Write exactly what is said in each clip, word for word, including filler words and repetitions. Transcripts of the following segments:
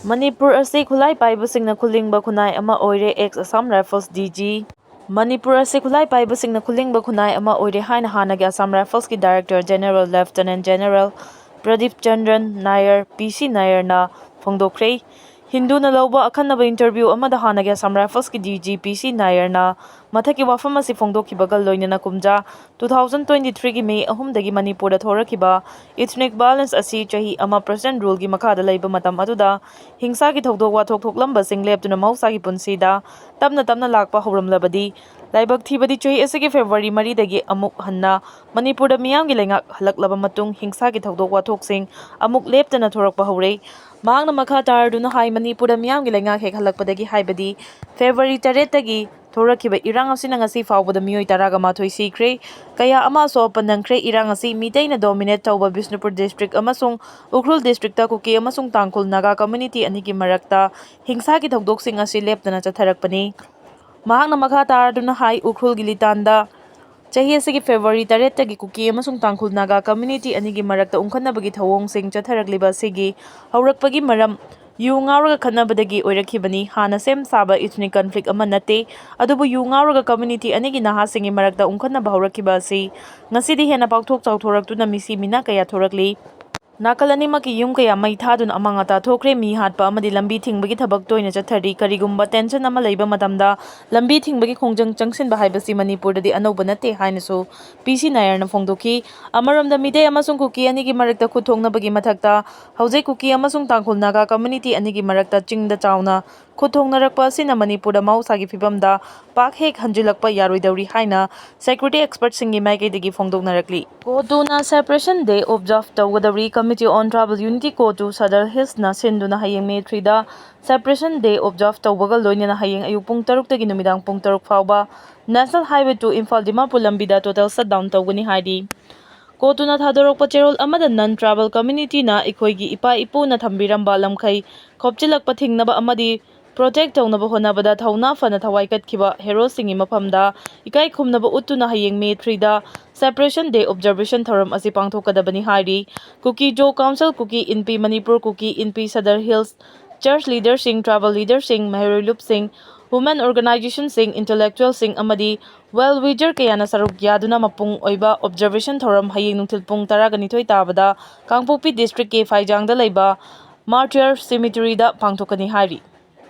ꯃꯅꯤꯄꯨꯔ ꯑꯁꯤ ꯈꯨꯠꯂꯥꯏ ꯄꯥꯏꯕꯁꯤꯡꯅ ꯈꯨꯜꯂꯤꯡꯕ ꯈꯨꯟꯅꯥꯏ ꯑꯃ ꯑꯣꯏꯔꯦ, ex Assam Rifles D G꯫ Manipur ꯑꯁꯤ ꯈꯨꯠꯂꯥꯏ ꯄꯥꯏꯕꯁꯤꯡꯅ ꯈꯨꯜꯂꯤꯡꯕ ꯈꯨꯟꯅꯥꯏ ꯑꯃ ꯑꯣꯏꯔꯦ ꯍꯥꯏꯅ ꯍꯥꯟꯅꯒꯤ Assam Riflesꯀꯤ Director General Lieutenant General Pradeep ꯆꯟꯗ꯭ꯔꯟ ꯅꯥꯌꯔ, P C ꯅꯥꯌꯔꯅ ꯐꯣꯡꯗꯣꯛꯈ꯭ꯔꯦ꯫ ꯍꯤꯟꯗꯨꯅ ꯂꯧꯕ ꯑꯈꯟꯅꯕ interview ꯑꯃꯗ ꯍꯥꯟꯅꯒꯤ Assam Riflesꯀꯤ D G P C ꯅꯥꯌꯔꯅ ꯃꯊꯛꯀꯤ ꯋꯥꯐꯝ ꯑꯁꯤ ꯐꯣꯡꯗꯣꯛꯈꯤꯕꯒ ꯂꯣꯏꯅꯅ ꯀꯨꯝꯖꯥ two thousand twenty-threeꯒꯤ May ꯑꯍꯨꯝꯗꯒꯤ ꯃꯅꯤꯄꯨꯔꯗ ꯊꯣꯔꯛꯈꯤꯕ ethnic violence ꯑꯁꯤ ꯆꯍꯤ ꯑꯃ President ruleꯒꯤ ꯃꯈꯥꯗ ꯂꯩꯕ ꯃꯇꯝ ꯑꯗꯨꯗ ꯍꯤꯡꯁꯥꯒꯤ ꯊꯧꯗꯣꯛ ꯋꯥꯊꯣꯛ ꯊꯣꯛꯂꯝꯕꯁꯤꯡ ꯂꯦꯞꯇꯨꯅ ꯃꯍꯧꯁꯥꯒꯤ ꯄꯨꯟꯁꯤꯗ ꯇꯞꯅ ꯇꯞꯅ ꯂꯥꯛꯄ ꯍꯧꯔꯝꯂꯕꯗꯤ, ꯂꯥꯏꯕꯛ ꯊꯤꯕꯗꯤ ꯆꯍꯤ ꯑꯁꯤꯒꯤ February ꯃꯔꯤꯗꯒꯤ ꯑꯃꯨꯛ ꯍꯟꯅ ꯃꯅꯤꯄꯨꯔꯗ ꯃꯤꯌꯥꯝꯒꯤ ꯂꯩꯉꯥꯛ ꯍꯜꯂꯛꯂꯕ ꯃꯇꯨꯡ ꯍꯤꯡꯁꯥꯒꯤ ꯊꯧꯗꯣꯛ ꯋꯥꯊꯣꯛꯁꯤꯡ ꯑꯃꯨꯛ ꯂꯦꯞꯇꯅ ꯊꯣꯔꯛꯄ ꯍꯧꯔꯦ꯫ ꯃꯍꯥꯛꯅ ꯃꯈꯥ ꯇꯥꯔꯗꯨꯅ ꯍꯥꯏ, ꯃꯅꯤꯄꯨꯔꯗ ꯃꯤꯌꯥꯝꯒꯤ ꯂꯩꯉꯥꯛ ꯍꯦꯛ ꯍꯜꯂꯛꯄꯗꯒꯤ, ꯍꯥꯏꯕꯗꯤ February ꯇꯔꯦꯠꯇꯒꯤ ꯊꯣꯔꯛꯈꯤꯕ ꯏꯔꯥꯡ ꯑꯁꯤꯅ ꯉꯁꯤ ꯐꯥꯎꯕꯗ ꯃꯤꯑꯣꯏ ꯇꯔꯥꯒ ꯃꯥꯊꯣꯏ ꯁꯤꯈ꯭ꯔꯦ, ꯀꯌꯥ ꯑꯃ ꯑꯁꯣꯛ ꯑꯄꯟ ꯅꯪꯈ꯭ꯔꯦ꯫ ꯏꯔꯥꯡ ꯑꯁꯤ ꯃꯤꯇꯩꯅ dominate ꯇꯧꯕ ꯕꯤꯁꯅꯨꯄꯨꯔ district ꯑꯃꯁꯨꯡ ꯎꯈ꯭ꯔꯨꯜ districtꯇ ꯀꯨꯀꯤ ꯑꯃꯁꯨꯡ ꯇꯥꯡꯈꯨꯜ ꯅꯥꯒꯥ community ꯑꯅꯤꯒꯤ ꯃꯔꯛꯇ ꯍꯤꯡꯁꯥꯒꯤ ꯊꯧꯗꯣꯛꯁꯤꯡ ꯑꯁꯤ ꯂꯦꯞꯇꯅ ꯆꯠꯊꯔꯛꯄꯅꯤ꯫ ꯃꯍꯥꯛꯅ ꯃꯈꯥ ꯇꯥꯔꯗꯨꯅ ꯍꯥꯏ, ꯎꯈ꯭ꯔꯨꯜꯒꯤ ꯂꯤꯇꯥꯟꯗ ꯆꯍꯤ ꯑꯁꯤꯒꯤ February ꯇꯔꯦꯠꯇꯒꯤ ꯀꯨꯀꯤ ꯑꯃꯁꯨꯡ ꯇꯥꯡꯈꯨꯜ ꯅꯥꯒꯥ community ꯑꯅꯤꯒꯤ ꯃꯔꯛꯇ ꯎꯪꯈꯠꯅꯕꯒꯤ ꯊꯧꯑꯣꯡꯁꯤꯡ ꯆꯠꯊꯔꯛꯂꯤꯕ ꯑꯁꯤꯒꯤ ꯍꯧꯔꯛꯄꯒꯤ ꯃꯔꯝ ꯌꯨ ꯉꯥꯎꯔꯒ ꯈꯠꯅꯕꯗꯒꯤ ꯑꯣꯏꯔꯛꯈꯤꯕꯅꯤ꯫ ꯍꯥꯟꯅ ꯁꯦꯝ ꯁꯥꯕ ethnic conflict ꯑꯃ ꯅꯠꯇꯦ, ꯑꯗꯨꯕꯨ ꯌꯨ ꯉꯥꯎꯔꯒ community ꯑꯅꯤꯒꯤ ꯅꯍꯥꯁꯤꯡꯒꯤ ꯃꯔꯛꯇ ꯎꯪꯈꯠꯅꯕ ꯍꯧꯔꯛꯈꯤꯕ ꯑꯁꯤ ꯉꯁꯤꯗꯤ ꯍꯦꯟꯅ ꯄꯥꯛꯊꯣꯛ ꯆꯥꯎꯊꯣꯔꯛꯇꯨꯅ ꯃꯤꯁꯤ ꯃꯤꯅꯥ ꯀꯌꯥ ꯊꯣꯔꯛꯂꯤ꯫ ꯅꯥꯀꯜ ꯑꯅꯤꯃꯛꯀꯤ ꯌꯨꯝ ꯀꯌꯥ ꯃꯩ ꯊꯥꯗꯨꯅ ꯑꯃꯥꯡ ꯑꯇꯥ ꯊꯣꯛꯈ꯭ꯔꯦ꯫ ꯃꯤ ꯍꯥꯠꯄ ꯑꯃꯗꯤ ꯂꯝꯕꯤ ꯊꯤꯡꯕꯒꯤ ꯊꯕꯛ ꯇꯣꯏꯅ ꯆꯠꯊꯔꯤ꯫ ꯀꯔꯤꯒꯨꯝꯕ tension ꯑꯃ ꯂꯩꯕ ꯃꯇꯝꯗ ꯂꯝꯕꯤ ꯊꯤꯡꯕꯒꯤ ꯈꯣꯡꯖꯪ ꯆꯪꯁꯤꯟꯕ ꯍꯥꯏꯕꯁꯤ ꯃꯅꯤꯄꯨꯔꯗꯗꯤ ꯑꯅꯧꯕ ꯅꯠꯇꯦ ꯍꯥꯏꯅꯁꯨ P C ꯅꯥꯌꯔꯅ ꯐꯣꯡꯗꯣꯛꯈꯤ꯫ ꯑꯃꯔꯣꯝꯗ ꯃꯤꯇꯩ ꯑꯃꯁꯨꯡ ꯀꯨꯀꯤ ꯑꯅꯤꯒꯤ ꯃꯔꯛꯇ ꯈꯨꯠ ꯊꯣꯛꯅꯕꯒꯤ ꯃꯊꯛꯇ ꯍꯧꯖꯤꯛ ꯀꯨꯀꯤ ꯑꯃꯁꯨꯡ ꯇꯥꯡꯈꯨꯜ ꯅꯥꯒꯥ community ꯑꯅꯤꯒꯤ ꯃꯔꯛꯇ ꯆꯤꯡꯗ ꯆꯥꯎꯅ ꯈꯨꯠ ꯊꯣꯛꯅꯔꯛꯄ ꯑꯁꯤꯅ ꯃꯅꯤꯄꯨꯔꯗ ꯃꯍꯧꯁꯥꯒꯤ ꯐꯤꯕꯝꯗ ꯄꯥꯛ ꯍꯦꯛ ꯍꯟꯖꯤꯜꯂꯛꯄ ꯌꯥꯔꯣꯏꯗꯧꯔꯤ ꯍꯥꯏꯅ security expertꯁꯤꯡꯒꯤ ꯃꯥꯏꯀꯩꯗꯒꯤ ꯐꯣꯡꯗꯣꯛꯅꯔꯛꯂꯤ꯫ CoTUꯅ Separation Day observe ꯇꯧꯒꯗꯧꯔꯤ꯫ Committee on Tribal Unity CoTU Sadar Hillsꯅ ꯁꯤꯟꯗꯨꯅ ꯍꯌꯦꯡ May threeꯗ Separation Day observe ꯇꯧꯕꯒ ꯂꯣꯏꯅꯅ ꯍꯌꯦꯡ ꯑꯌꯨꯛ ꯄꯨꯡ ꯇꯔꯨꯛꯇꯒꯤ ꯅꯨꯃꯤꯗꯥꯡ ꯄꯨꯡ ꯇꯔꯨꯛ ꯐꯥꯎꯕ National Highway two Imphal Dimapur ꯂꯝꯕꯤꯗ total shutdown ꯇꯧꯒꯅꯤ ꯍꯥꯏꯔꯤ꯫ CoTUꯅ ꯊꯥꯗꯣꯔꯛꯄ ꯆꯦꯔꯣꯜ ꯑꯃꯗ non tribal communityꯅ ꯑꯩꯈꯣꯏꯒꯤ ꯏꯄꯥ ꯏꯄꯨꯅ ꯊꯝꯕꯤꯔꯝꯕ ꯂꯝꯈꯩ ꯈꯣꯞꯆꯤꯜꯂꯛꯄ ꯊꯤꯡꯅꯕ ꯑꯃꯗꯤ protect ꯇꯧꯅꯕ ꯍꯣꯠꯅꯕꯗ ꯊꯧꯅꯥ ꯐꯅ ꯊꯋꯥꯏ ꯀꯠꯈꯤꯕ heroꯁꯤꯡꯒꯤ ꯃꯐꯝꯗ ꯏꯀꯥꯏ ꯈꯨꯝꯅꯕ ꯎꯠꯇꯨꯅ ꯍꯌꯦꯡ May threeꯗ Separation Day observation ꯊꯧꯔꯝ ꯑꯁꯤ ꯄꯥꯡꯊꯣꯛꯀꯗꯕꯅꯤ ꯍꯥꯏꯔꯤ꯫ Kuki Zo Council, Kuki Inpi Manipur, Kuki Inpi Sadar Hills, Church leaderꯁꯤꯡ, tribal leaderꯁꯤꯡ, ꯃꯍꯩꯔꯣꯏ ꯂꯨꯞꯁꯤꯡ, women organizationꯁꯤꯡ, intellectualꯁꯤꯡ ꯑꯃꯗꯤ well wisher ꯀꯌꯥꯅ ꯁꯔꯨꯛ ꯌꯥꯗꯨꯅ ꯃꯄꯨꯡ ꯑꯣꯏꯕ observation ꯊꯧꯔꯝ ꯍꯌꯦꯡ ꯅꯨꯡꯊꯤꯜ ꯄꯨꯡ ꯇꯔꯥꯒ ꯅꯤꯊꯣꯏ ꯇꯥꯕꯗ ꯀꯥꯡꯄꯣꯛꯄꯤ districtꯀꯤ ꯐꯥꯏꯖꯥꯡꯗ ꯂꯩꯕ Martyr Cemeteryꯗ ꯄꯥꯡꯊꯣꯛꯀꯅꯤ ꯍꯥꯏꯔꯤ꯫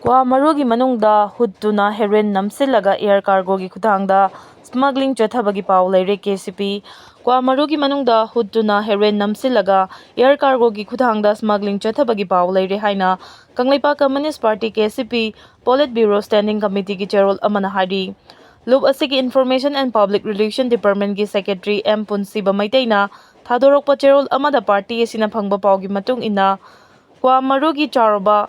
ꯀ꯭ꯋꯥ ꯃꯔꯨꯒꯤ ꯃꯅꯨꯡꯗ ꯍꯨꯠꯇꯨꯅ heroin ꯅꯝꯁꯤꯜꯂꯒ air cargoꯒꯤ ꯈꯨꯊꯥꯡꯗ smuggling ꯆꯠꯊꯕꯒꯤ ꯄꯥꯎ ꯂꯩꯔꯦ꯫ KCP ꯀ꯭ꯋꯥ ꯃꯔꯨꯒꯤ ꯃꯅꯨꯡꯗ ꯍꯨꯠꯇꯨꯅ heroin ꯅꯝꯁꯤꯜꯂꯒ air cargoꯒꯤ ꯈꯨꯊꯥꯡꯗ smuggling ꯆꯠꯊꯕꯒꯤ ꯄꯥꯎ ꯂꯩꯔꯦ ꯍꯥꯏꯅ Kangleipak Communist Party, KCP, Politburo Standing Committeeꯒꯤ ꯆꯦꯔꯣꯜ ꯑꯃꯅ ꯍꯥꯏꯔꯤ꯫ ꯂꯨꯞ ꯑꯁꯤꯒꯤ Information and Public Relation Departmentꯀꯤ Secretary M ꯄꯨꯟꯁꯤꯕ ꯃꯩꯇꯩꯅ ꯊꯥꯗꯣꯔꯛꯄ ꯆꯦꯔꯣꯜ ꯑꯃꯗ party ꯑꯁꯤꯅ ꯐꯪꯕ ꯄꯥꯎꯒꯤ ꯃꯇꯨꯡ ꯏꯟꯅ, ꯀ꯭ꯋꯥ ꯃꯔꯨꯒꯤ ꯆꯥꯎꯔꯕ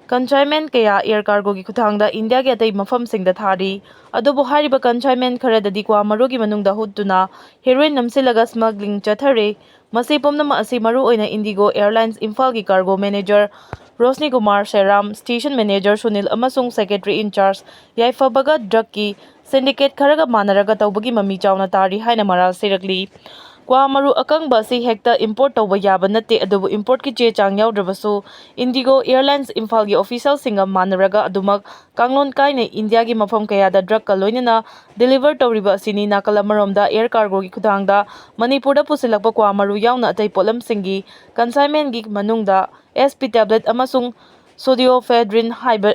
consignment ꯀꯌꯥ air cargoꯒꯤ ꯈꯨꯊꯥꯡꯗ ꯏꯟꯗꯤꯌꯥꯒꯤ ꯑꯇꯩ ꯃꯐꯝꯁꯤꯡꯗ ꯊꯥꯔꯤ꯫ ꯑꯗꯨꯕꯨ ꯍꯥꯏꯔꯤꯕ consignment ꯈꯔꯗꯗꯤ ꯀ꯭ꯋꯥ ꯃꯔꯨꯒꯤ ꯃꯅꯨꯡꯗ ꯍꯨꯠꯇꯨꯅ heroin ꯅꯝꯁꯤꯜꯂꯒ smuggling ꯆꯠꯊꯔꯦ꯫ ꯃꯁꯤ ꯄꯨꯝꯅꯃꯛ ꯑꯁꯤ ꯃꯔꯨꯑꯣꯏꯅ Indigo Airlines ꯏꯝꯐꯥꯜꯒꯤ cargo manager Roshni Kumar ꯁꯦꯔꯥꯝ, station manager Sunil ꯑꯃꯁꯨꯡ secretary in charge ꯌꯥꯏꯐꯕꯒ drugꯀꯤ syndicate ꯈꯔꯒ ꯃꯥꯟꯅꯔꯒ ꯇꯧꯕꯒꯤ ꯃꯃꯤ ꯆꯥꯎꯅ ꯇꯥꯔꯤ ꯍꯥꯏꯅ ꯃꯔꯥꯜ ꯁꯤꯔꯛꯂꯤ꯫ ꯀ꯭ꯋꯥ ꯃꯔꯨ ꯑꯀꯪꯕ ꯑꯁꯤ ꯍꯦꯛꯇ import ꯇꯧꯕ ꯌꯥꯕ ꯅꯠꯇꯦ, ꯑꯗꯨꯕꯨ importꯀꯤ ꯆꯦ ꯆꯥꯡ ꯌꯥꯎꯗ꯭ꯔꯕꯁꯨ Indigo Airlines ꯏꯝꯐꯥꯜꯒꯤ officialꯁꯤꯡꯒ ꯃꯥꯟꯅꯔꯒ ꯑꯗꯨꯃꯛ ꯀꯥꯡꯂꯣꯟ ꯀꯥꯏꯅ ꯏꯟꯗꯤꯌꯥꯒꯤ ꯃꯐꯝ ꯀꯌꯥꯗ drugꯀ ꯂꯣꯏꯅꯅ deliver ꯇꯧꯔꯤꯕ ꯑꯁꯤꯅꯤ꯫ ꯅꯥꯀꯜ ꯑꯃꯔꯣꯝꯗ air cargoꯒꯤ ꯈꯨꯊꯥꯡꯗ ꯃꯅꯤꯄꯨꯔꯗ ꯄꯨꯁꯤꯜꯂꯛꯄ ꯀ꯭ꯋꯥ ꯃꯔꯨ ꯌꯥꯎꯅ ꯑꯇꯩ ꯄꯣꯠꯂꯝꯁꯤꯡꯒꯤ consignmentꯀꯤ ꯃꯅꯨꯡꯗ S P tablet ꯑꯃꯁꯨꯡ pseudoephedrine ꯍꯥꯏꯕ,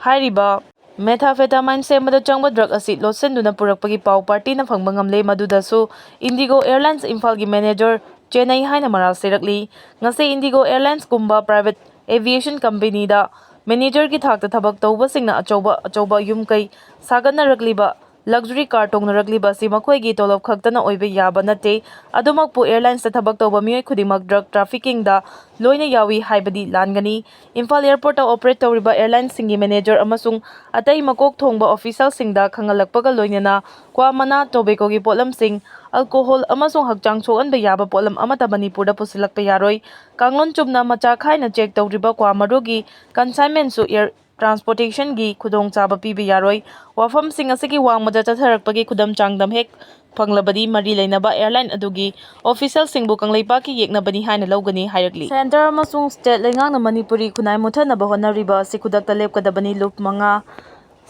ꯍꯥꯏꯔꯤꯕ methamphetamine ꯁꯦꯝꯕꯗ ꯆꯪꯕ drug ꯑꯁꯤ ꯂꯣꯠꯁꯤꯟꯗꯨꯅ ꯄꯨꯔꯛꯄꯒꯤ ꯄꯥꯎ partyꯅ ꯐꯪꯕ ꯉꯝꯂꯦ꯫ ꯃꯗꯨꯗꯁꯨ Indigo Airlines ꯏꯝꯐꯥꯜꯒꯤ manager ꯆꯦꯟꯅꯩ ꯍꯥꯏꯅ ꯃꯔꯥꯜ ꯁꯤꯔꯛꯂꯤ꯫ ꯉꯁꯤ Indigo Airlinesꯀꯨꯝꯕ private aviation companyꯗ managerꯒꯤ ꯊꯥꯛꯇ ꯊꯕꯛ ꯇꯧꯕꯁꯤꯡꯅ ꯑꯆꯧꯕ ꯑꯆꯧꯕ ꯌꯨꯝ ꯀꯩ ꯁꯥꯒꯠꯅꯔꯛꯂꯤꯕ, luxury car ꯇꯣꯡꯅꯔꯛꯂꯤꯕ ꯑꯁꯤ ꯃꯈꯣꯏꯒꯤ ꯇꯣꯂꯣꯞ ꯈꯛꯇꯅ ꯑꯣꯏꯕ ꯌꯥꯕ ꯅꯠꯇꯦ꯫ ꯑꯗꯨꯃꯛꯄꯨ airlinesꯇ ꯊꯕꯛ ꯇꯧꯕ ꯃꯤꯑꯣꯏ ꯈꯨꯗꯤꯡꯃꯛ drug traffickingꯗ ꯂꯣꯏꯅ ꯌꯥꯎꯏ ꯍꯥꯏꯕꯗꯤ ꯂꯥꯟꯒꯅꯤ꯫ ꯏꯝꯐꯥꯜ airportꯇ operate ꯇꯧꯔꯤꯕ airlinesꯁꯤꯡꯒꯤ manager ꯑꯃꯁꯨꯡ ꯑꯇꯩ ꯃꯀꯣꯛ ꯊꯣꯡꯕ officialꯁꯤꯡꯗ ꯈꯪꯍꯜꯂꯛꯄꯒ ꯂꯣꯏꯅꯅ ꯀ꯭ꯋꯥ ꯃꯅꯥ, tobaccoꯒꯤ ꯄꯣꯠꯂꯝꯁꯤꯡ, alcohol ꯑꯃꯁꯨꯡ ꯍꯛꯆꯥꯡ ꯁꯣꯛꯍꯟꯕ ꯌꯥꯕ ꯄꯣꯠꯂꯝ ꯑꯃꯠꯇ ꯃꯅꯤꯄꯨꯔꯗ ꯄꯨꯁꯤꯜꯂꯛꯄ ꯌꯥꯔꯣꯏ꯫ ꯀꯥꯡꯂꯣꯟ ꯆꯨꯝꯅ ꯃꯆꯥ ꯈꯥꯏꯅ check ꯇꯧꯗ꯭ꯔꯤꯕ ꯀ꯭ꯋꯥ ꯃꯔꯨꯒꯤ consignmentꯁꯨ air transportationꯒꯤ ꯈꯨꯗꯣꯡꯆꯥꯕ ꯄꯤꯕ ꯌꯥꯔꯣꯏ꯫ ꯋꯥꯐꯝꯁꯤꯡ ꯑꯁꯤꯒꯤ ꯋꯥꯡꯃꯗ ꯆꯠꯊꯔꯛꯄꯒꯤ ꯈꯨꯗꯝ ꯆꯥꯡꯗꯝ ꯍꯦꯛ ꯐꯪꯂꯕꯗꯤ ꯃꯔꯤ ꯂꯩꯅꯕ airline ꯑꯗꯨꯒꯤ officialꯁꯤꯡꯕꯨ ꯀꯪꯂꯩꯄꯥꯛꯀꯤ ꯌꯦꯛꯅꯕꯅꯤ ꯍꯥꯏꯅ ꯂꯧꯒꯅꯤ ꯍꯥꯏꯔꯛꯂꯤ꯫ Centre ꯑꯃꯁꯨꯡ state ꯂꯩꯉꯥꯛꯅ ꯃꯅꯤꯄꯨꯔꯤ ꯈꯨꯟꯅꯥꯏ ꯃꯨꯠꯊꯠꯅꯕ ꯍꯣꯠꯅꯔꯤꯕ ꯑꯁꯤ ꯈꯨꯗꯛꯇ ꯂꯦꯞꯀꯗꯕꯅꯤ꯫ ꯂꯨꯞ ꯃꯉꯥ꯫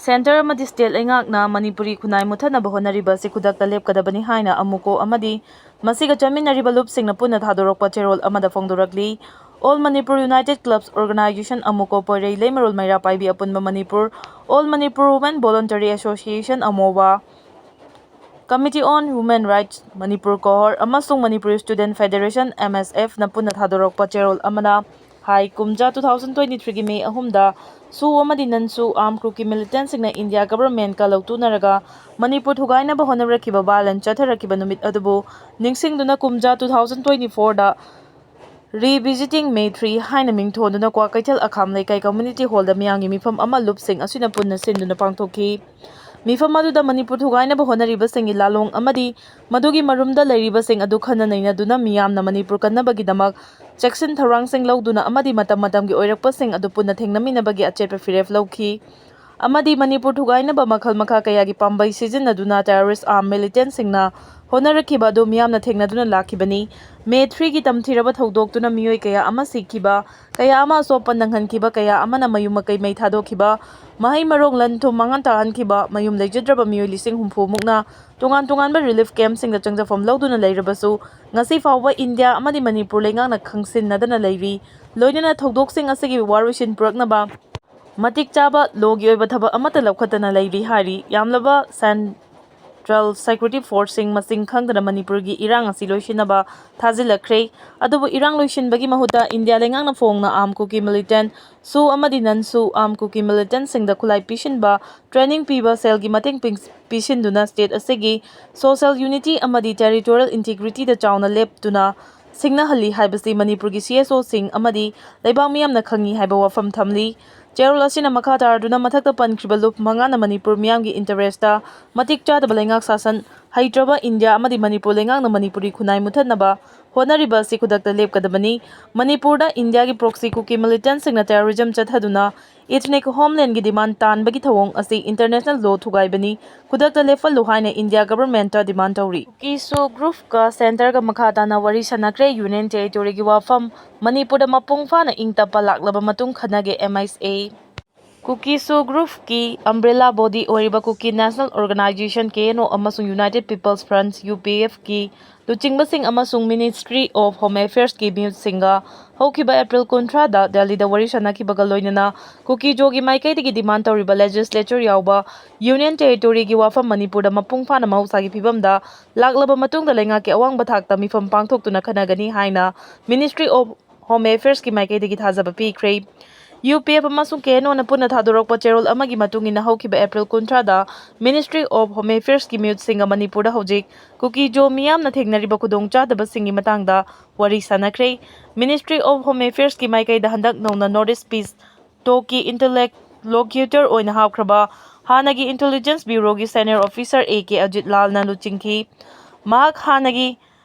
Centre ꯑꯃꯗꯤ state ꯂꯩꯉꯥꯛꯅ ꯃꯅꯤꯄꯨꯔꯤ ꯈꯨꯟꯅꯥꯏ ꯃꯨꯠꯊꯠꯅꯕ ꯍꯣꯠꯅꯔꯤꯕ ꯑꯁꯤ ꯈꯨꯗꯛꯇ ꯂꯦꯞꯀꯗꯕꯅꯤ ꯍꯥꯏꯅ ꯑꯃꯨꯀꯣ ꯑꯃꯗꯤ ꯃꯁꯤꯒ ꯆꯠꯃꯤꯟꯅꯔꯤꯕ ꯂꯨꯞꯁꯤꯡꯅ ꯄꯨꯟꯅ ꯊꯥꯗꯣꯔꯛꯄ ꯆꯦꯔꯣꯜ ꯑꯃꯗ ꯐꯣꯡꯗꯣꯔꯛꯂꯤ꯫ All Manipur United Clubs Organisation, ꯑꯃꯨꯀꯣ, ꯄꯣꯏꯔꯩ, ꯂꯩꯃꯔꯣꯜ, ꯃꯩꯔꯥ ꯄꯥꯏꯕꯤ, ꯑꯄꯨꯟꯕ Manipur, All Manipur Women Voluntary Association, ꯑꯃꯣꯋꯥ, Committee on Human Rights, Manipur ꯀꯣꯍꯣꯔ ꯑꯃꯁꯨꯡ ꯃꯅꯤꯄꯨꯔ Student Federation, MSF, ꯅ ꯄꯨꯟꯅ ꯊꯥꯗꯣꯔꯛꯄ ꯆꯦꯔꯣꯜ ꯑꯃꯅ ꯍꯥꯏ, ꯀꯨꯝꯖꯥ two thousand twenty-three ꯒꯤ May ꯑꯍꯨꯝꯗ SoO ꯑꯃꯗꯤ non-SoO armed Kuki militantꯁꯤꯡꯅ India governmentꯀ ꯂꯧꯇꯨꯅꯔꯒ Manipur ꯊꯨꯒꯥꯏꯅꯕ ꯍꯣꯠꯅꯔꯛꯈꯤꯕ violence ꯆꯠꯊꯔꯛꯈꯤꯕ ꯅꯨꯃꯤꯠ ꯑꯗꯨꯕꯨ ꯅꯤꯡꯁꯤꯡꯗꯨꯅ ꯀꯨꯝꯖꯥ two thousand twenty-fourꯗ Revisiting May three ꯍꯥꯏꯅ ꯃꯤꯡꯊꯣꯟꯗꯨꯅ ꯀ꯭ꯋꯥꯀꯩꯊꯦꯜ ꯑꯈꯥꯝ ꯂꯩꯀꯥꯏ community hallꯗ ꯃꯤꯌꯥꯝꯒꯤ ꯃꯤꯐꯝ ꯑꯃ ꯂꯨꯞꯁꯤꯡ ꯑꯁꯤꯅ ꯄꯨꯟꯅ ꯁꯤꯟꯗꯨꯅ ꯄꯥꯡꯊꯣꯛꯈꯤ꯫ ꯃꯤꯐꯝ ꯑꯗꯨꯗ ꯃꯅꯤꯄꯨꯔ ꯊꯨꯒꯥꯏꯅꯕ ꯍꯣꯠꯅꯔꯤꯕꯁꯤꯡꯒꯤ ꯂꯥꯂꯣꯡ ꯑꯃꯗꯤ ꯃꯗꯨꯒꯤ ꯃꯔꯨꯝꯗ ꯂꯩꯔꯤꯕꯁꯤꯡ ꯑꯗꯨ ꯈꯟꯅ ꯅꯩꯅꯗꯨꯅ ꯃꯤꯌꯥꯝꯅ ꯃꯅꯤꯄꯨꯔ ꯀꯟꯅꯕꯒꯤꯗꯃꯛ ꯆꯦꯛꯁꯤꯟ ꯊꯧꯔꯥꯡꯁꯤꯡ ꯂꯧꯗꯨꯅ ꯑꯃꯗꯤ ꯃꯇꯝ ꯃꯇꯝꯒꯤ ꯑꯣꯏꯔꯛꯄꯁꯤꯡ ꯑꯗꯨ ꯄꯨꯟꯅ ꯊꯦꯡꯅꯃꯤꯟꯅꯕꯒꯤ ꯑꯆꯦꯠꯄ ꯐꯤꯔꯦꯞ ꯂꯧꯈꯤ꯫ ꯑꯃꯗꯤ ꯃꯅꯤꯄꯨꯔ ꯊꯨꯒꯥꯏꯅꯕ ꯃꯈꯜ ꯃꯈꯥ ꯀꯌꯥꯒꯤ ꯄꯥꯝꯕꯩ ꯁꯤꯖꯤꯟꯅꯗꯨꯅ terrorist armed militantꯁꯤꯡꯅ ꯍꯣꯠꯅꯔꯛꯈꯤꯕ ꯑꯗꯨ ꯃꯤꯌꯥꯝꯅ ꯊꯦꯡꯅꯗꯨꯅ ꯂꯥꯛꯈꯤꯕꯅꯤ꯫ May threeꯒꯤ ꯇꯝꯊꯤꯔꯕ ꯊꯧꯗꯣꯛꯇꯨꯅ ꯃꯤꯑꯣꯏ ꯀꯌꯥ ꯑꯃ ꯁꯤꯈꯤꯕ, ꯀꯌꯥ ꯑꯃ ꯑꯁꯣꯛꯄ ꯅꯪꯍꯟꯈꯤꯕ, ꯀꯌꯥ ꯑꯃꯅ ꯃꯌꯨꯝ ꯃꯀꯩ ꯃꯩ ꯊꯥꯗꯣꯛꯈꯤꯕ, ꯃꯍꯩ ꯃꯔꯣꯡ ꯂꯟ ꯊꯨꯝ ꯃꯥꯡꯍꯟ ꯇꯥꯛꯍꯟꯈꯤꯕ, ꯃꯌꯨꯝ ꯂꯩꯖꯗ꯭ꯔꯕ ꯃꯤꯑꯣꯏ ꯂꯤꯁꯤꯡ ꯍꯨꯝꯐꯨ ꯃꯨꯛꯅ ꯇꯣꯉꯥꯟ ꯇꯣꯉꯥꯟꯕ relief campꯁꯤꯡꯗ ꯆꯪꯖꯐꯝ ꯂꯧꯗꯨꯅ ꯂꯩꯔꯕꯁꯨ, ꯉꯁꯤ ꯐꯥꯎꯕ ꯏꯟꯗꯤꯌꯥ ꯑꯃꯗꯤ ꯃꯅꯤꯄꯨꯔ ꯂꯩꯉꯥꯛꯅ ꯈꯪꯁꯤꯟꯅꯗꯅ ꯂꯩꯔꯤ꯫ ꯂꯣꯏꯅꯅ ꯊꯧꯗꯣꯛꯁꯤꯡ ꯑꯁꯤꯒꯤ ꯋꯥꯔꯣꯏꯁꯤꯟ ꯄꯨꯔꯛꯅꯕ ꯃꯇꯤꯛ ꯆꯥꯕ ꯂꯣꯒꯤ ꯑꯣꯏꯕ ꯊꯕꯛ ꯑꯃꯠꯇ ꯂꯧꯈꯠꯇꯅ ꯂꯩꯔꯤ ꯍꯥꯏꯔꯤ꯫ ꯌꯥꯝꯂꯕ Central Security Forceꯁꯤꯡ ꯃꯁꯤꯡ ꯈꯪꯗꯅ ꯃꯅꯤꯄꯨꯔꯒꯤ ꯏꯔꯥꯡ ꯑꯁꯤ ꯂꯣꯏꯁꯤꯟꯅꯕ ꯊꯥꯖꯤꯜꯂꯛꯈ꯭ꯔꯦ꯫ ꯑꯗꯨꯕꯨ ꯏꯔꯥꯡ ꯂꯣꯏꯁꯤꯟꯕꯒꯤ ꯃꯍꯨꯠꯇ ꯏꯟꯗꯤꯌꯥ ꯂꯩꯉꯥꯛꯅ ꯐꯣꯡꯅ armed Kuki militant, SoO ꯑꯃꯗꯤ non-SoO armed Kuki militantꯁꯤꯡꯗ ꯈꯨꯠꯂꯥꯏ ꯄꯤꯁꯤꯟꯕ, training ꯄꯤꯕ, ꯁꯦꯜꯒꯤ ꯃꯇꯦꯡ ꯄꯤꯡ-, ꯄꯤꯁꯤꯟꯗꯨꯅ state ꯑꯁꯤꯒꯤ social unity ꯑꯃꯗꯤ territorial integrityꯗ ꯆꯥꯎꯅ ꯂꯦꯞꯇꯨꯅ ꯁꯤꯡꯅꯍꯜꯂꯤ ꯍꯥꯏꯕꯁꯤ ꯃꯅꯤꯄꯨꯔꯒꯤ CSOꯁꯤꯡ ꯑꯃꯗꯤ ꯂꯩꯕꯥꯛ ꯃꯤꯌꯥꯝꯅ ꯈꯪꯉꯤ ꯍꯥꯏꯕ ꯋꯥꯐꯝ ꯊꯝꯂꯤ꯫ ꯆꯦꯔꯣꯜ ꯑꯁꯤꯅ ꯃꯈꯥ ꯇꯥꯔꯗꯨꯅ ꯃꯊꯛꯇ ꯄꯟꯈ꯭ꯔꯤꯕ ꯂꯨꯞ ꯃꯉꯥꯅ ꯃꯅꯤꯄꯨꯔ ꯃꯤꯌꯥꯝꯒꯤ interest ꯃꯇꯤꯛ ꯆꯥꯗꯕ ꯂꯩꯉꯥꯛ ꯁꯥꯁꯟ ꯍꯩꯇ꯭ꯔꯕ ꯏꯟꯗꯤꯌꯥ ꯑꯃꯗꯤ ꯃꯅꯤꯄꯨꯔ ꯂꯩꯉꯥꯛꯅ ꯃꯅꯤꯄꯨꯔꯤ ꯈꯨꯟꯅꯥꯏ ꯃꯨꯊꯠꯅꯕ ꯍꯣꯠꯅꯔꯤꯕ ꯑꯁꯤ ꯈꯨꯗꯛꯇ ꯂꯦꯞꯀꯗꯕꯅꯤ꯫ ꯃꯅꯤꯄꯨꯔꯗ ꯏꯟꯗꯤꯌꯥꯒꯤ proxy ꯀꯨꯀꯤ militantꯁꯤꯡꯅ terrorism ꯆꯠꯊꯗꯨꯅ ethnic homelandꯒꯤ demand ꯇꯥꯟꯕꯒꯤ ꯊꯧꯑꯣꯡ ꯑꯁꯤ international law ꯊꯨꯒꯥꯏꯕꯅꯤ꯫ ꯈꯨꯗꯛꯇ ꯂꯦꯞꯍꯜꯂꯨ ꯍꯥꯏꯅ ꯏꯟꯗꯤꯌꯥ governmentꯇ demand ꯇꯧꯔꯤ꯫ ꯀꯨꯀꯤꯁꯨ groupꯀ centreꯒ ꯃꯈꯥ ꯇꯥꯅ ꯋꯥꯔꯤ ꯁꯥꯟꯅꯈ꯭ꯔꯦ꯫ Union territoryꯒꯤ ꯋꯥꯐꯝ ꯃꯅꯤꯄꯨꯔꯗ ꯃꯄꯨꯡ ꯐꯥꯅ ꯏꯪ ꯇꯞꯄ ꯂꯥꯛꯂꯕ ꯃꯇꯨꯡ ꯈꯟꯅꯒꯦ, M I S A꯫ ꯀꯨꯀꯤꯁꯨ groupꯀꯤ umbrella body ꯑꯣꯏꯔꯤꯕ ꯀꯨꯀꯤ National Organisation, K N O, ꯑꯃꯁꯨꯡ United People's Front, U P Fꯀꯤ ꯂꯨꯆꯤꯡꯕꯁꯤꯡ ꯑꯃꯁꯨꯡ Ministry of Home Affairsꯀꯤ ꯃꯤꯍꯨꯠꯁꯤꯡꯒ ꯍꯧꯈꯤꯕ April ꯀꯨꯟꯊ꯭ꯔꯥꯗ ꯗꯦꯜꯂꯤꯗ ꯋꯥꯔꯤ ꯁꯥꯟꯅꯈꯤꯕꯒ ꯂꯣꯏꯅꯅ ꯀꯨꯀꯤꯖꯣꯒꯤ ꯃꯥꯏꯀꯩꯗꯒꯤ demand ꯇꯧꯔꯤꯕ legislature ꯌꯥꯎꯕ Union territoryꯒꯤ ꯋꯥꯐꯝ ꯃꯅꯤꯄꯨꯔꯗ ꯃꯄꯨꯡ ꯐꯥꯅ ꯃꯍꯧꯁꯥꯒꯤ ꯐꯤꯕꯝꯗ ꯂꯥꯛꯂꯕ ꯃꯇꯨꯡꯗ ꯂꯩꯉꯥꯛꯀꯤ ꯑꯋꯥꯡꯕ ꯊꯥꯛꯇ ꯃꯤꯐꯝ ꯄꯥꯡꯊꯣꯛꯇꯨꯅ ꯈꯟꯅꯒꯅꯤ ꯍꯥꯏꯅ Ministry of Home Affairsꯀꯤ ꯃꯥꯏꯀꯩꯗꯒꯤ ꯊꯥꯖꯕ ꯄꯤꯈ꯭ꯔꯦ꯫ U P F ꯑꯃꯁꯨꯡ K N Oꯅ ꯄꯨꯟꯅ ꯊꯥꯗꯣꯔꯛꯄ ꯆꯦꯔꯣꯜ ꯑꯃꯒꯤ ꯃꯇꯨꯡ ꯏꯟꯅ ꯍꯧꯈꯤꯕ April ꯀꯨꯟꯊ꯭ꯔꯥꯗ Ministry of Home Affairsꯀꯤ ꯃꯤꯍꯨꯠꯁꯤꯡꯒ ꯃꯅꯤꯄꯨꯔꯗ ꯍꯧꯖꯤꯛ ꯀꯨꯀꯤꯖꯣ ꯃꯤꯌꯥꯝꯅ ꯊꯦꯡꯅꯔꯤꯕ ꯈꯨꯗꯣꯡꯆꯥꯗꯕꯁꯤꯡꯒꯤ ꯃꯇꯥꯡꯗ ꯋꯥꯔꯤ ꯁꯥꯟꯅꯈ꯭ꯔꯦ꯫ Ministry of Home Affairsꯀꯤ ꯃꯥꯏꯀꯩꯗ ꯍꯟꯗꯛ ꯅꯧꯅ North East Peace Talkꯀꯤ interlocutor ꯑꯣꯏꯅ ꯍꯥꯞꯈ꯭ꯔꯕ ꯍꯥꯟꯅꯒꯤ Intelligence Bureauꯒꯤ senior officer A K Ajit Lalꯅ ꯂꯨꯆꯤꯡꯈꯤ꯫ ꯃꯍꯥꯛ ꯍꯥꯟꯅꯒꯤ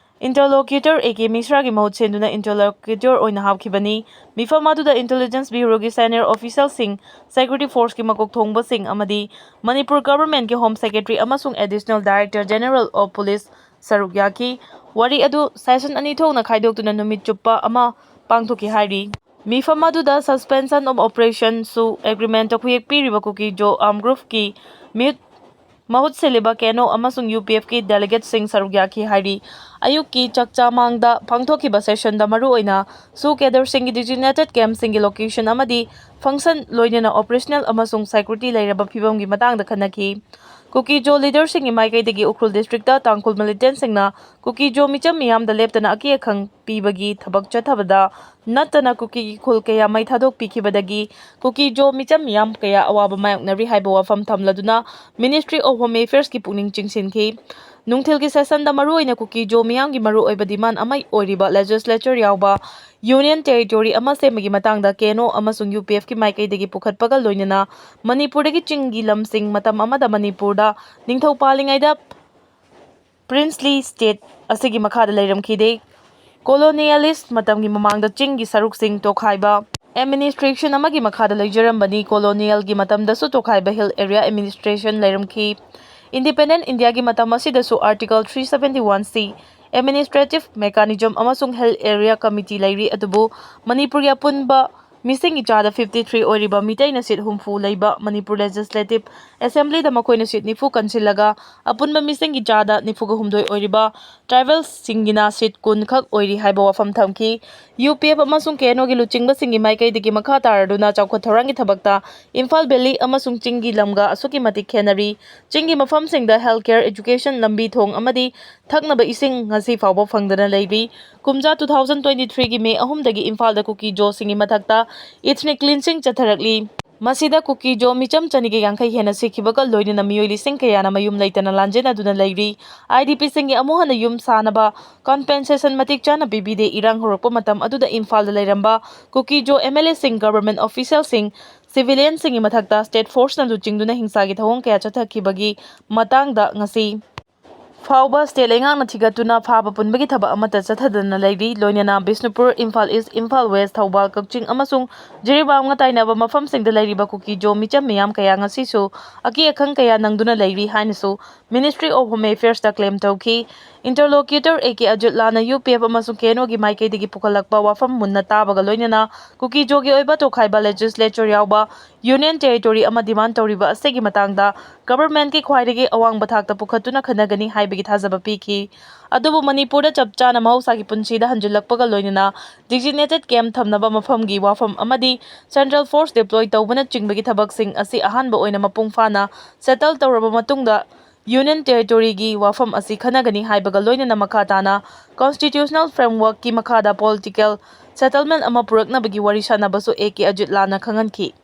interlocutor A K Mishraꯒꯤ ꯃꯍꯨꯠ ꯁꯤꯟꯗꯨꯅ interlocutor ꯑꯣꯏꯅ ꯍꯥꯞꯈꯤꯕꯅꯤ꯫ ꯃꯤꯐꯝ ꯑꯗꯨꯗ Intelligence Bureauꯒꯤ senior officialꯁꯤꯡ, security forceꯀꯤ ꯃꯀꯣꯛ ꯊꯣꯡꯕꯁꯤꯡ ꯑꯃꯗꯤ ꯃꯅꯤꯄꯨꯔ governmentꯀꯤ Home Secretary ꯑꯃꯁꯨꯡ Additional Director General of Police ꯁꯔꯨꯛ ꯌꯥꯈꯤ꯫ ꯋꯥꯔꯤ ꯑꯗꯨ session ꯑꯅꯤ ꯊꯣꯛꯅ ꯈꯥꯏꯗꯣꯛꯇꯨꯅ ꯅꯨꯃꯤꯠ ꯆꯨꯞꯄ ꯑꯃ ꯄꯥꯡꯊꯣꯛꯈꯤ ꯍꯥꯏꯔꯤ꯫ ꯃꯤꯐꯝ ꯑꯗꯨꯗ suspension of operationꯁꯨ agreementꯇ ꯈꯨꯌꯦꯛ ꯄꯤꯔꯤꯕ ꯀꯨꯀꯤꯖꯣ armed groupꯀꯤ ꯃꯤꯍꯨꯠ ꯃꯍꯨꯠ ꯁꯤꯜꯂꯤꯕ K N O ꯑꯃꯁꯨꯡ U P Fꯀꯤ delegateꯁꯤꯡ ꯁꯔꯨꯛ ꯌꯥꯈꯤ ꯍꯥꯏꯔꯤ꯫ ꯑꯌꯨꯛꯀꯤ ꯆꯥꯛꯆꯥ ꯃꯥꯡꯗ ꯄꯥꯡꯊꯣꯛꯈꯤꯕ sessionꯗ ꯃꯔꯨꯑꯣꯏꯅ SoO cadreꯁꯤꯡꯒꯤ designated campꯁꯤꯡꯒꯤ location ꯑꯃꯗꯤ function, ꯂꯣꯏꯅꯅ operational ꯑꯃꯁꯨꯡ security ꯂꯩꯔꯕ ꯐꯤꯕꯝꯒꯤ ꯃꯇꯥꯡꯗ ꯈꯟꯅꯈꯤ꯫ ꯀꯨꯀꯤꯖꯣ leaderꯁꯤꯡꯒꯤ ꯃꯥꯏꯀꯩꯗꯒꯤ ꯎꯈ꯭ꯔꯨꯜ districtꯇ ꯇꯥꯡꯈꯨꯜ militantꯁꯤꯡꯅ ꯀꯨꯀꯤꯖꯣ ꯃꯤꯆꯝ ꯃꯤꯌꯥꯝꯗ ꯂꯦꯞꯇꯅ ꯑꯀꯤ ꯑꯈꯪ ꯄꯤꯕꯒꯤ ꯊꯕꯛ ꯆꯠꯊꯕꯗ ꯅꯠꯇꯅ ꯀꯨꯀꯤꯒꯤ ꯈꯨꯜ ꯀꯌꯥ ꯃꯩ ꯊꯥꯗꯣꯛꯄꯤꯈꯤꯕꯗꯒꯤ ꯀꯨꯀꯤꯖꯣ ꯃꯤꯆꯝ ꯃꯤꯌꯥꯝ ꯀꯌꯥ ꯑꯋꯥꯕ ꯃꯥꯌꯣꯛꯅꯔꯤ ꯍꯥꯏꯕ ꯋꯥꯐꯝ ꯊꯝꯂꯗꯨꯅ Ministry of Home Affairsꯀꯤ ꯄꯨꯛꯅꯤꯡ ꯆꯤꯡꯁꯤꯟꯈꯤ꯫ ꯅꯨꯡꯊꯤꯜꯒꯤ sessionꯗ ꯃꯔꯨꯑꯣꯏꯅ ꯀꯨꯀꯤꯖꯣ ꯃꯤꯌꯥꯝꯒꯤ ꯃꯔꯨꯑꯣꯏꯕ demand ꯑꯃ ꯑꯣꯏꯔꯤꯕ legislature ꯌꯥꯎꯕ Union Territory ꯑꯃ ꯁꯦꯝꯕꯒꯤ ꯃꯇꯥꯡꯗ KNO ꯑꯃꯁꯨꯡ UPFꯀꯤ ꯃꯥꯏꯀꯩꯗꯒꯤ ꯄꯨꯈꯠꯄꯒ ꯂꯣꯏꯅꯅ ꯃꯅꯤꯄꯨꯔꯗꯒꯤ ꯆꯤꯡꯒꯤ ꯂꯝꯁꯤꯡ ꯃꯇꯝ ꯑꯃꯗ ꯃꯅꯤꯄꯨꯔꯗ ꯅꯤꯡꯊꯧ ꯄꯥꯜꯂꯤꯉꯩꯗ princely state ꯑꯁꯤꯒꯤ ꯃꯈꯥꯗ ꯂꯩꯔꯝꯈꯤꯗꯦ꯫ Colonialist ꯃꯇꯝꯒꯤ ꯃꯃꯥꯡꯗ ꯆꯤꯡꯒꯤ ꯁꯔꯨꯛꯁꯤꯡ ꯇꯣꯈꯥꯏꯕ administration ꯑꯃꯒꯤ ꯃꯈꯥꯗ ꯂꯩꯖꯔꯝꯕꯅꯤ꯫ Colonialꯒꯤ ꯃꯇꯝꯗꯁꯨ ꯇꯣꯈꯥꯏꯕ Hill Area Administration ꯂꯩꯔꯝꯈꯤ꯫ Independent Indiaꯒꯤ ꯃꯇꯝ ꯑꯁꯤꯗꯁꯨ Article three seventy one C administrative mechanism ꯑꯃꯁꯨꯡ Hill Area Committee ꯂꯩꯔꯤ, ꯑꯗꯨꯕꯨ ꯃꯅꯤꯄꯨꯔꯒꯤ ꯑꯄꯨꯟꯕ ꯃꯤꯁꯤꯡꯒꯤ ꯆꯥꯗ fifty three ꯑꯣꯏꯔꯤꯕ ꯃꯤꯇꯩꯅ seat ꯍꯨꯝꯐꯨ ꯂꯩꯕ ꯃꯅꯤꯄꯨꯔ Legislative Assemblyꯗ ꯃꯈꯣꯏꯅ seat ꯅꯤꯐꯨ ꯀꯟꯁꯤꯜꯂꯒ ꯑꯄꯨꯟꯕ ꯃꯤꯁꯤꯡꯒꯤ ꯆꯥꯗ ꯅꯤꯐꯨꯒ ꯍꯨꯝꯗꯣꯏ ꯑꯣꯏꯔꯤꯕ tribalꯁꯤꯡꯒꯤꯅ seat ꯀꯨꯟ ꯈꯛ ꯑꯣꯏꯔꯤ ꯍꯥꯏꯕ ꯋꯥꯐꯝ ꯊꯝꯈꯤ꯫ UPF ꯑꯃꯁꯨꯡ KNOꯒꯤ ꯂꯨꯆꯤꯡꯕꯁꯤꯡꯒꯤ ꯃꯥꯏꯀꯩꯗꯒꯤ ꯃꯈꯥ ꯇꯥꯔꯗꯨꯅ ꯆꯥꯎꯈꯠ ꯊꯧꯔꯥꯡꯒꯤ ꯊꯕꯛꯇ ꯏꯝꯐꯥꯜ Valley ꯑꯃꯁꯨꯡ ꯆꯤꯡꯒꯤ ꯂꯝꯒ ꯑꯁꯨꯛꯀꯤ ꯃꯇꯤꯛ ꯈꯦꯠꯅꯔꯤ꯫ ꯆꯤꯡꯒꯤ ꯃꯐꯝꯁꯤꯡꯗ health care, education, ꯂꯝꯕꯤ ꯊꯣꯡ ꯑꯃꯗꯤ ꯊꯛꯅꯕ ꯏꯁꯤꯡ ꯉꯁꯤ ꯐꯥꯎꯕ ꯐꯪꯗꯅ ꯂꯩꯔꯤ꯫ ꯀꯨꯝꯖꯥ two thousand twenty threeꯒꯤ May ꯑꯍꯨꯝꯗꯒꯤ ꯏꯝꯐꯥꯜꯗ ꯀꯨꯀꯤ-ꯖꯣꯁꯤꯡꯒꯤ ꯃꯊꯛꯇ ethnic cleansing ꯆꯠꯊꯔꯛꯂꯤ꯫ ꯃꯁꯤꯗ ꯀꯨꯀꯤ-ꯖꯣ ꯃꯤꯆꯝ ꯆꯅꯤꯒ ꯌꯥꯡꯈꯩ ꯍꯦꯟꯅ ꯁꯤꯈꯤꯕꯒ ꯂꯣꯏꯅꯅ ꯃꯤꯑꯣꯏ ꯂꯤꯁꯤꯡ ꯀꯌꯥꯅ ꯃꯌꯨꯝ ꯂꯩꯇꯅ ꯂꯥꯟꯖꯦꯟꯅꯗꯨꯅ ꯂꯩꯔꯤ꯫ IDPꯁꯤꯡꯒꯤ ꯑꯃꯨꯛ ꯍꯟꯅ ꯌꯨꯝ ꯁꯥꯅꯕ compensation ꯃꯇꯤꯛ ꯆꯥꯅ ꯄꯤꯕꯤꯗꯦ꯫ ꯏꯔꯥꯡ ꯍꯧꯔꯛꯄ ꯃꯇꯝ ꯑꯗꯨꯗ ꯏꯝꯐꯥꯜꯗ ꯂꯩꯔꯝꯕ ꯀꯨꯀꯤ-ꯖꯣ MLAꯁꯤꯡ, government officialꯁꯤꯡ, civilianꯁꯤꯡꯒꯤ ꯃꯊꯛꯇ state forceꯅ ꯂꯨꯆꯤꯡꯗꯨꯅ ꯍꯤꯡꯁꯥꯒꯤ ꯊꯧꯑꯣꯡ ꯀꯌꯥ ꯆꯠꯊꯈꯤꯕꯒꯤ ꯃꯇꯥꯡꯗ ꯉꯁꯤ ꯐꯥꯎꯕ state ꯂꯩꯉꯥꯛꯅ ꯊꯤꯒꯠꯇꯨꯅ ꯐꯥꯕ ꯄꯨꯟꯕꯒꯤ ꯊꯕꯛ ꯑꯃꯠꯇ ꯆꯠꯊꯗꯅ ꯂꯩꯔꯤ꯫ ꯂꯣꯏꯅꯅ ꯕꯤꯁꯅꯨꯄꯨꯔ, ꯏꯝꯐꯥꯜ East, ꯏꯝꯐꯥꯜ West, ꯊꯧꯕꯥꯜ, ꯀꯛꯆꯤꯡ ꯑꯃꯁꯨꯡ ꯖꯤꯔꯤꯕꯥꯝꯒ ꯇꯥꯏꯅꯕ ꯃꯐꯝꯁꯤꯡꯗ ꯂꯩꯔꯤꯕ ꯀꯨꯀꯤ-ꯖꯣ ꯃꯤꯆꯝ ꯃꯤꯌꯥꯝ ꯀꯌꯥ ꯉꯁꯤꯁꯨ ꯑꯀꯤ ꯑꯈꯪ ꯀꯌꯥ ꯅꯪꯗꯨꯅ ꯂꯩꯔꯤ ꯍꯥꯏꯅꯁꯨ Ministry of Home Affairsꯇ claim ꯇꯧꯈꯤ꯫ Interlocutor A K ꯑꯖꯤꯠꯂꯥꯅ UPF ꯑꯃꯁꯨꯡ KNOꯒꯤ ꯃꯥꯏꯀꯩꯗꯒꯤ ꯄꯨꯈꯠꯂꯛꯄ ꯋꯥꯐꯝ ꯃꯨꯟꯅ ꯇꯥꯕꯒ ꯂꯣꯏꯅꯅ ꯀꯨꯀꯤ-ꯖꯣꯒꯤ ꯑꯣꯏꯕ ꯇꯣꯈꯥꯏꯕ legislature ꯌꯥꯎꯕ Union Territory ꯑꯃ demand ꯇꯧꯔꯤꯕ ꯑꯁꯤꯒꯤ ꯃꯇꯥꯡꯗ governmentꯀꯤ ꯈ꯭ꯋꯥꯏꯗꯒꯤ ꯑꯋꯥꯡꯕ ꯊꯥꯛꯇ ꯄꯨꯈꯠꯇꯨꯅ ꯈꯟꯅꯒꯅꯤ ꯍꯥꯏꯕꯒꯤ ꯊꯥꯖꯕ ꯄꯤꯈꯤ꯫ ꯑꯗꯨꯕꯨ ꯃꯅꯤꯄꯨꯔꯗ ꯆꯞ ꯆꯥꯅ ꯃꯍꯧꯁꯥꯒꯤ ꯄꯨꯟꯁꯤꯗ ꯍꯟꯖꯤꯜꯂꯛꯄꯒ ꯂꯣꯏꯅꯅ designated camp ꯊꯝꯅꯕ ꯃꯐꯝꯒꯤ ꯋꯥꯐꯝ ꯑꯃꯗꯤ central force deploy ꯇꯧꯕꯅꯆꯤꯡꯕꯒꯤ ꯊꯕꯛꯁꯤꯡ ꯑꯁꯤ ꯑꯍꯥꯟꯕ ꯑꯣꯏꯅ ꯃꯄꯨꯡ ꯐꯥꯅ settle ꯇꯧꯔꯕ ꯃꯇꯨꯡꯗ Union Territoryꯒꯤ ꯋꯥꯐꯝ ꯑꯁꯤ ꯈꯟꯅꯒꯅꯤ ꯍꯥꯏꯕꯒ ꯂꯣꯏꯅꯅ ꯃꯈꯥ ꯇꯥꯅ constitutional frameworkꯀꯤ ꯃꯈꯥꯗ political settlement ꯑꯃ ꯄꯨꯔꯛꯅꯕꯒꯤ ꯋꯥꯔꯤ ꯁꯥꯅꯕꯁꯨ A K ꯑꯖꯤꯠꯂꯥꯅ ꯈꯪꯍꯟꯈꯤ꯫